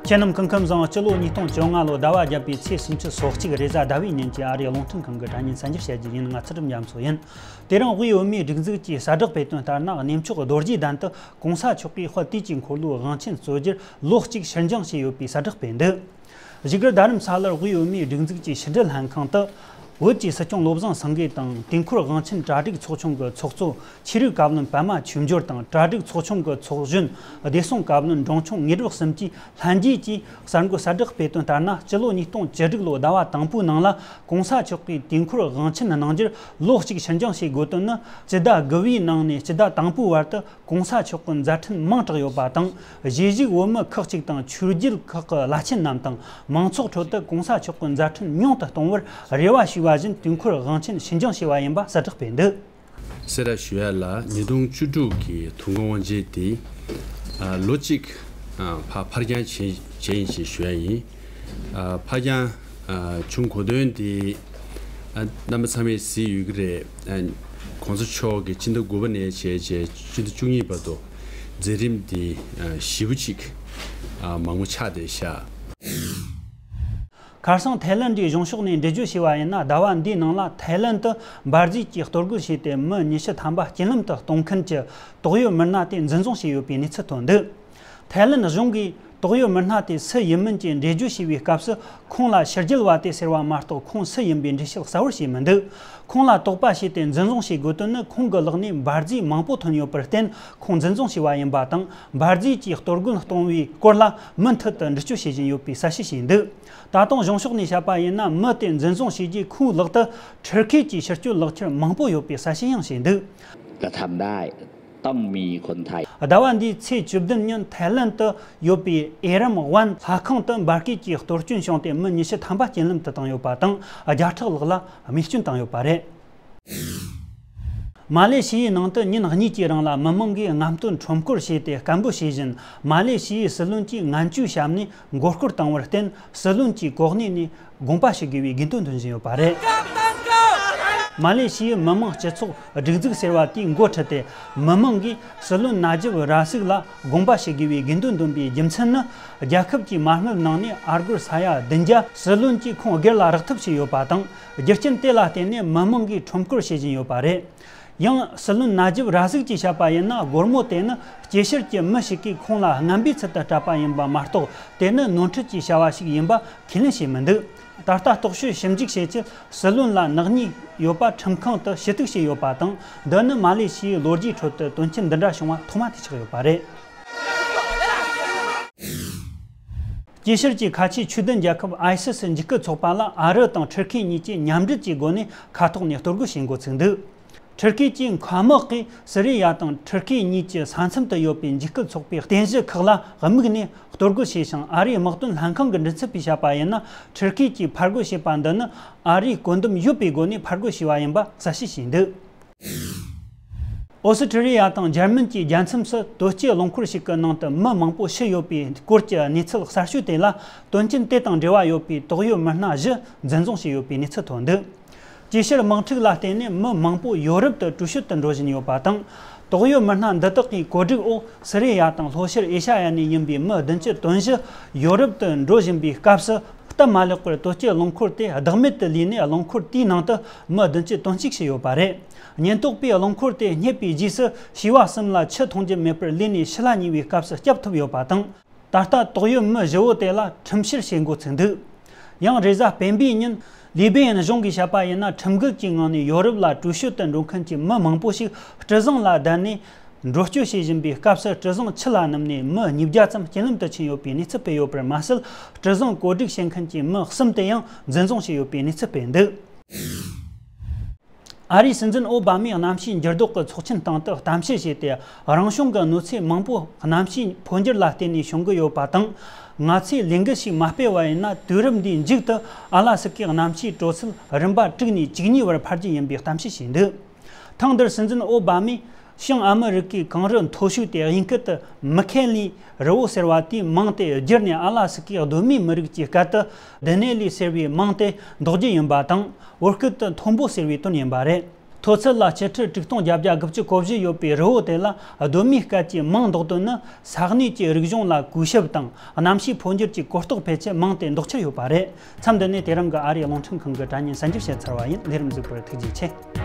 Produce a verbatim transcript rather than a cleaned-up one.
ཁྱེད་རྣམས་སྐུ་ཁམས་བཟང་། སྤྱི་ལོ་ཉིས་སྟོང་བཅོ་ལྔ་ལོ་ཟླ་བ་བརྒྱད་པའི་ཚེས་སུམ་ཅུ་སོ་གཅིག་རེས་གཟའ་ཟླ་བའི་ཉིན་གྱི་ཨ་རིའི་རླུང་འཕྲིན་ཁང་གི་དྲ་བརྙན་གསར་འགྱུར་བཤད་རྒྱུ་ཡིན། ང་ཚུལ་ཁྲིམས་རྒྱ་མཚོ་ཡིན། དེ་རིང་དབུས་བོད་མིའི་སྒྲིག་འཛུགས་ཀྱི་གསལ་བསྒྲགས་སྤེལ་དོན་ལྟར་ན། གནས་མཆོག་རྡོ་རྗེ་གདན་དུ་༸གོང་ས་མཆོག་གིས་དཔལ་དུས་ཀྱི་འཁོར་ལོའི་དབང་ཆེན་གཙོ་གྱུར་ལོ་གཅིག་ཕྱིར་འགྱངས་བྱས་ཡོད་པའི་གསལ་བསྒྲགས་སྤེལ་འདུག་བཞུགས་སྒར་རྡ་རམ་ས་ལར་དབུས་བོད་མིའི་སྒྲིག་འཛུགས་ཀྱི་ཕྱི་དྲིལ་ལྷན་ཁང་དུ། བོད་ཀྱི་སྲིད་སྐྱོང་བློ་བཟང་སེང་གེ་དང་། དུས་འཁོར་དབང་ཆེན་གྲ་སྒྲིག་ཚོགས་ཆུང་གི་ཚོགས་གཙོ་ཆོས་རིག་བཀའ་བློན་པད་མ་ཆོས་འབྱོར་དང་། གྲ་སྒྲིག་ཚོགས་ཆུང་གི་ཚོགས་གཞོན་བདེ་སྲུང་བཀའ་བློན་འབྲོང་ཆུང་དངོས་གྲུབ་གསུམ་གྱིས་ལྷན་རྒྱས་ཀྱིས་གསར་འགོད་གསལ་བསྒྲགས་སྤེལ་དོན་ལྟར་ན། སྤྱི་ལོ་ཉིས་སྟོང་བཅུ་དྲུག་ལོའི་ཟླ་བ་དང་པོའི་ནང་ལ་༸གོང་ས་མཆོག་གིས་དུས་འཁོར་དབང་ཆེན་གནང་རྒྱུར་ལོ་གཅིག་ཕྱིར་འགྱངས་བྱེད་དགོས་དོན་ནི། སྤྱི་ཟླ་དགུ་པའི་ནང་ནས་སྤྱི་ཟླ་དང་པོའི་བར་དུ་༸གོང་ས་མཆོག་གི་མཛད་འཕྲིན་མང་དྲགས་ཡོད་པ་དང་། གཞིས་བཞུགས་བོད་མི་ཁག་ཅིག་དང་ཆོས་བརྒྱུད་ཁག་གི་བླ་ཆེན་རྣམས་དང་མང་ཚོགས་ཁྲོད་དུ་༸གོང་ས་མཆོག་གི་མཛད་འཕྲིན་ཉུང་དུ་གཏོང་བར་རེ་བ་ཞུས་པ་བཞིན་དུས་འཁོར་དབང་ཆེན་ཕྱིར་འགྱངས་བྱས་པ་ཡིན་པ་གསལ་བསྒྲགས་སྤེལ་འདུག་གསལ་བསྒྲགས་ཞུ་ཡ་ལ། ཉིས་སྟོང་བཅུ་དྲུག་གི་དུས་འཁོར་དབང་ཆེན་དེ་ཨ་ལོ་གཅིག་ཨ་ཕར་འགྱངས་བྱས་བྱས་ཡིན་ཞེས་ཞུ་ཡ་ཡིན། ཨ་ཕར་འགྱངས་ཨ་བྱུང་གོ་དོན་དེ་ཨ་རྣམ་པ་ཚང་མས་གཟིགས་ཡོད་ཀྱི་རེད། ཨ་༸གོང་ས་མཆོག་གིས་ཕྱི་ཟླ་དགུ་པ་ནས་བྱས་བྱས་ཕྱི་ཟླ་བཅུ་གཉིས་བར་དུ་མཛད་རིམ་དེ་ཨ་ཞེ་པོ་ཅིག་ཨ་མང་པོ་ཆགས་བསྡད་ཤག་ཁ་སང་ཐའི་ལན་གྱི་གཞུང་ཕྱོགས་ནས་འགྲེལ་བརྗོད་བྱས་པ་ཡིན་ན། ཟླ་བ་འདིའི་ནང་ལ་ཐའི་ལན་དུ་འབར་རྫས་ཀྱིས་གཏོར་རྒོལ་བྱས་ཏེ་མི་ཉི་ཤུ་ཐམ་པ་རྐྱེན་ལམ་དུ་གཏོང་མཁན་གྱི་དོགས་ཡོད་མི་སྣ་དེ་འཛིན་བཟུང་བྱས་ཡོད་པའི་གནས་ཚུལ་ཐོན་འདུག་ཐའི་ལན་གཞུང་གིས་དོགས་ཡོད་མི་སྣ་དེ་སུ་ཡིན་མིན་གྱི་འགྲེལ་བརྗོད་བྱས་པའི་སྐབས་སུ། ཁོང་ལ་ཕྱི་རྒྱལ་བ་དེ་ཟེར་བ་མ་གཏོགས་ཁོང་སུ་ཡིན་པའི་འགྲེལ་བཤད་གསལ་བོར་བྱས་མི་འདུག་ཁོང་ལ་དོགས་པ་བྱས་ཏེ་འཛིན་བཟུང་བྱེད་དགོས་དོན་ནི། ཁོང་གི་ལག་ནས་འབར་རྫས་མང་པོ་ཐོན་ཡོད་པར་བརྟེན་ཁོང་འཛིན་བཟུང་བྱས་པ་ཡིན་པ་དང་། འབར་རྫས་ཀྱིས་གཏོར་རྒོལ་གཏོང་བའི་སྐོར་ལ་མུ་མཐུད་དུ་འདྲི་གཅོད་བྱེད་བཞིན་ཡོད་པའི་གསལ་བཤད་བྱས་འདུག་ད་དུང་གཞུང་ཕྱོགས་ནས་བཤད་པ་ཡིན་ན། མི་དེ་འཛིན་བཟུང་བྱས་རྗེས་ཁོང་ལག་ཏུ་ཁྲི་ཁེ་ཀྱི་ཕྱིར་སྐྱོད་ལག་ཁྱེར་མང་པོ་ཡོད་པའི་གསལ་བཤད་ཡང་བྱས་འདུག กระทำได้ ต้องมีคนไทย ཟླ་བ་འདིའི་ཚེས་བཅུ་བདུན་ཉིན་ཐའི་ལན་དུ་ཡོད་པའི་ཨེ་རམ་ཝན་ལྷ་ཁང་དུ་འབར་གས་ཀྱི་གཏོར་སྐྱོན་བྱུང་སྟེ་མི་ཉི་ཤུ་ཐམ་པ་རྐྱེན་ལམ་དུ་བཏང་ཡོད་པ་དང་། བརྒྱ་ཕྲག་ལྷག་ལ་རྨས་སྐྱོན་བཏང་ཡོད་པ་རེད། མ་ལེ་ཤི་ཡའི་ནང་དུ་ཉིན་གཉིས་ཀྱི་རིང་ལ་མི་མང་གིས་རྔམ་སྟོན་ཁྲོམ་སྐོར་བྱས་ཏེ་སྐད་འབོད་བྱེད་བཞིན། མ་ལེ་ཤི་ཡའི་སྲིད་བློན་གྱིས་ངན་ཇུས་བཤམས་ནས་མགོ་སྐོར་བཏང་བར་བརྟེན། སྲིད་བློན་གྱིས་གོ་གནས་ནས་དགོངས་པ་ཞུ་དགོས་པའི་དགོས་འདུན་འདོན་བཞིན་ཡོད་པ་རེད། མ་ལེ་ཤི་ཡའི་མི་དམངས་སྤྱི་ཚོགས་སྒྲིག་འཛུགས་ཟེར་བ་དེས་འགོ་ཁྲིད་དེ། མི་མང་གིས་སྲིད་བློན་ན་ཇིབ་ར་ཟིག་ལ་དགོངས་པ་ཞུ་དགོས་པའི་དགོས་འདུན་འདོན་པའི་རྒྱུ་མཚན་ནི། རྒྱལ་ཁབ་ཀྱི་མ་དངུལ་ནང་ནས་ཨ་སྒོར་ས་ཡ་བདུན་བརྒྱ་སྲིད་བློན་གྱིས་ཁོང་སྒེར་ལ་རག་ཐབས་བྱས་ཡོད་པ་དང་། རྒྱུ་རྐྱེན་དེ་ལ་བརྟེན་ནས་མི་མང་གིས་ཁྲོམ་སྐོར་བྱེད་བཞིན་ཡོད་པ་རེད། ཡང་། སྲིད་བློན་ན་ཇིབ་ར་ཟིག་གིས་བཤད་པ་ཡིན་ན། སྒོར་མོ་དེ་ནི་སྐྱེ་ཤུལ་གྱི་མི་ཞིག་གིས་ཁོང་ལ་རྔམ་པའི་ཚུལ་དུ་སྤྲད་པ་ཡིན་པ་མ་གཏོགས། དེ་ནི་ནོར་འཁྲུལ་གྱི་བྱ་བ་ཞིག་ཡིན་པ་ཁས་ལེན་བྱས་མི་འདུག་ད་ལྟ་རྟོག་དཔྱོད་ཞིབ་འཇུག་བྱེད་ཆེད་སྲིད་བློན་ལ་ནག་ཉེས་ཡོད་པ་ཁྲིམས་ཁང་དུ་ཞུ་གཏུག་བྱས་ཡོད་པ་དང་། འདི་ནི་མ་ལེ་ཤི་ཡའི་ལོ་རྒྱུས་ཁྲོད་དུ་དོན་རྐྱེན་འདི་འདྲ་བྱུང་བ་ཐོག་མ་དེ་ཆགས་ཡོད་པ་རེད། སྐྱེ་ཤུལ་གྱི་ཁ་ཆེའི་ཆོས་ལྡན་རྒྱལ་ཁབ་ཨའི་སི་སི་འཇིགས་སྐུལ་ཚོགས་པ་ལ་ཨ་རི་དང་ཁྲི་ཁེ་གཉིས་ཀྱིས་མཉམ་འབྲེལ་གྱི་སྒོ་ནས་མཁའ་ཐོག་ནས་གཏོར་རྒོལ་བྱེད་འགོ་ཚུགས་འདུག་ཁྲི་ཁེ་གྱི་མཁའ་དམག་གིས་སི་རི་ཡ་དང་ཁྲི་ཁེ་གཉིས་ཀྱི་ས་མཚམས་དུ་ཡོད་པའི་འཇིགས་སྐུལ་ཚོགས་པའི་རྟེན་གཞི་ཁག་ལ་དམིགས་ནས་གཏོར་རྒོལ་བྱས་ཤིང་། ཨ་རིའི་དམག་དོན་ལྷན་ཁང་གི་མགྲིན་ཚབ་པས་བཤད་པ་ཡིན་ན། ཁྲི་ཁེ་གྱིས་ཕར་རྒོལ་བྱས་པ་འདི་ནི་ཨ་རིའི་བཀོད་འདོམས་ཡོད་པའི་སྒོ་ནས་ཕར་རྒོལ་བྱས་པ་ཡིན་པ་གསལ་བཤད་བྱས་འདུག་ཨོ་སི་ཁྲི་ལི་ཡ་དང་འཇར་མན་གྱི་རྒྱལ་མཚམས་སུ་དོས་སྐྱེལ་རླངས་འཁོར་ཞིག་གི་ནང་དུ་མི་མང་པོ་ཤི་ཡོད་པའི་སྐོར་གྱི་གནས་ཚུལ་གསར་ཤོས་དེ་ལ། དོན་རྐྱེན་དེ་དང་འབྲེལ་བ་ཡོད་པའི་དོགས་ཡོད་མི་སྣ་བཞི་འཛིན་བཟུང་བྱས་ཡོད་པའི་གནས་ཚུལ་ཐོན་འདུག་སྐྱེ་ཤུལ་དམག་འཁྲུག་ལ་བརྟེན་ནས་མི་མང་པོ་ཡོ་རོབ་ཏུ་བྲོས་བྱོལ་དུ་འགྲོ་བཞིན་ཡོད་པ་དང་། དོགས་ཡོད་མི་སྣ་འདི་དག་གིས་གོ་སྒྲིག་འོག་སི་རི་ཡ་དང་ལྷོ་ཤར་ཨེ་ཤ་ཡ་ནས་ཡིན་པའི་མི་བདུན་ཅུ་དོན་བཞི་ཡོ་རོབ་ཏུ་འགྲོ་བཞིན་པའི་སྐབས་སུ། སྟབས་མ་ལེགས་པར་དོས་སྐྱེལ་རླངས་འཁོར་དེ་བདག་མེད་དུ་ལུས་ནས། རླངས་འཁོར་དེའི་ནང་དུ་མི་བདུན་ཅུ་དོན་གཅིག་ཤི་ཡོད་པ་རེད། ཉེན་རྟོག་པས་རླངས་འཁོར་དེ་རྙེད་པའི་རྗེས་སུ། ཞི་བ་གསུམ་ལ་ཆུ་འཐུང་རྒྱུ་མེད་པར་ལུས་ནས་ཤི་ལ་ཉེ་བའི་སྐབས་སུ་བསྐྱབས་ཐུབ་ཡོད་པ་དང་། ད་ལྟ་དོགས་ཡོད་མི་བཞི་བོ་དེ་ལ་ཁྲིམས་བཤེར་བྱེད་འགོ་ཚུགས་འདུག་ཡང་། རེས་གཟའ་སྤེན་པའི་ཉིན། ལི་བེ་ཡན་གཞུང་གིས་བཤད་པ་ཡིན་ན། ཁྲིམས་འགལ་གྱི་ངང་ནས་ཡོ་རོབ་ལ་བྲོས་བྱོལ་དུ་འགྲོ་མཁན་གྱི་མི་མང་པོ་ཞིག་སྤྲུལ་བཟང་ལ་བསྡད་ནས་འགྲོ་སྐྱོད་བྱེད་བཞིན་པའི་སྐབས་སུ། སྤྲུལ་བཟང་ཆུ་ལ་ནུབ་ནས་མི་ཉིས་བརྒྱ་ཙམ་རྐྱེན་ལམ་དུ་ཕྱིན་ཡོད་པའི་གནས་ཚུལ་སྤེལ་ཡོད་པར་མ་ཟད། སྤྲུལ་བཟང་བཀོད་སྒྲིག་བྱེད་མཁན་གྱི་མི་གསུམ་དེ་ཡང་འཛིན་བཟུང་བྱས་ཡོད་པའི་གནས་ཚུལ་སྤེལ་འདུག་ཨ་རིའི་སྲིད་འཛིན་ཨོ་བྷ་མས་གནམ་གཤིས་འགྱུར་ལྡོག་གི་ཚོགས་ཆེན་སྟེང་དུ་གཏམ་བཤད་བྱས་ཏེ། རང་བྱུང་གི་གནོད་འཚེ་མང་པོ་གནམ་གཤིས་འཕོ་འགྱུར་ལ་བརྟེན་ནས་བྱུང་གི་ཡོད་པ་དང་། ང་ཚོས་ལས་འགུལ་ཞིག་མ་སྤེལ་བ་ཡིན་ན། དུས་རབས་འདིའི་མཇུག་ཏུ་ཨ་ལ་སི་ཀའི་གནམ་གཤིས་དྲོ་ཚད་རིམ་པ་དྲུག་ནས་བཅུ་གཉིས་བར་འཕར་རྒྱུ་ཡིན་པའི་གཏམ་བཤད་བྱས་འདུག་ཐེངས་འདིར་སྲིད་འཛིན་ཨོ་བྷ་མས་བྱང་ཨ་མི་རི་ཀའི་གངས་རི་མཐོ་ཤོས་དེ། དབྱིན་སྐད་དུ་མི་ཁེ་ལི་རི་བོ་ཟེར་བ་དེའི་མིང་དེ་བསྒྱུར་ནས། ཨ་ལ་སི་ཀའི་གདོད་མའི་མི་རིགས་ཀྱི་སྐད་དུ་ལྡི་ནེ་ལི་ཟེར་བའི་མིང་དེ་འདོགས་རྒྱུ་ཡིན་པ་དང་། བོད་སྐད་དུ་མཐོན་པོ་ཟེར་བའི་དོན་ཡིན་པ་རེད། མཐོ་ཚད་ལ་སྐྱེ་ཕྲད་དྲུག་སྟོང་བརྒྱད་བརྒྱ་དགུ་བཅུ་གོ་བཞི་ཡོད་པའི་རི་བོ་དེ་ལ་གདོད་མའི་སྐད་ཀྱི་མིང་འདོགས་དོན་ནི། ས་གནས་ཀྱི་རིག་གཞུང་ལ་གུས་ཞབས་དང་གནམ་གཤིས་འཕོ་འགྱུར་གྱི་གོ་རྟོགས་འཕེལ་ཆེད་མིང་དེ་འདོགས་འཆར་ཡོད་པ་རེད། མཚམས་འདི་ནས་དེ་རིང་གི་ཨ་རིའི་རླུང་འཕྲིན་ཁང་གི་དྲ་བརྙན་གསར་འགྱུར་བཤད་ཚར་བ་ཡིན། ལས་རིམ་གཟིགས་པར་ཐུགས་རྗེ་ཆེ།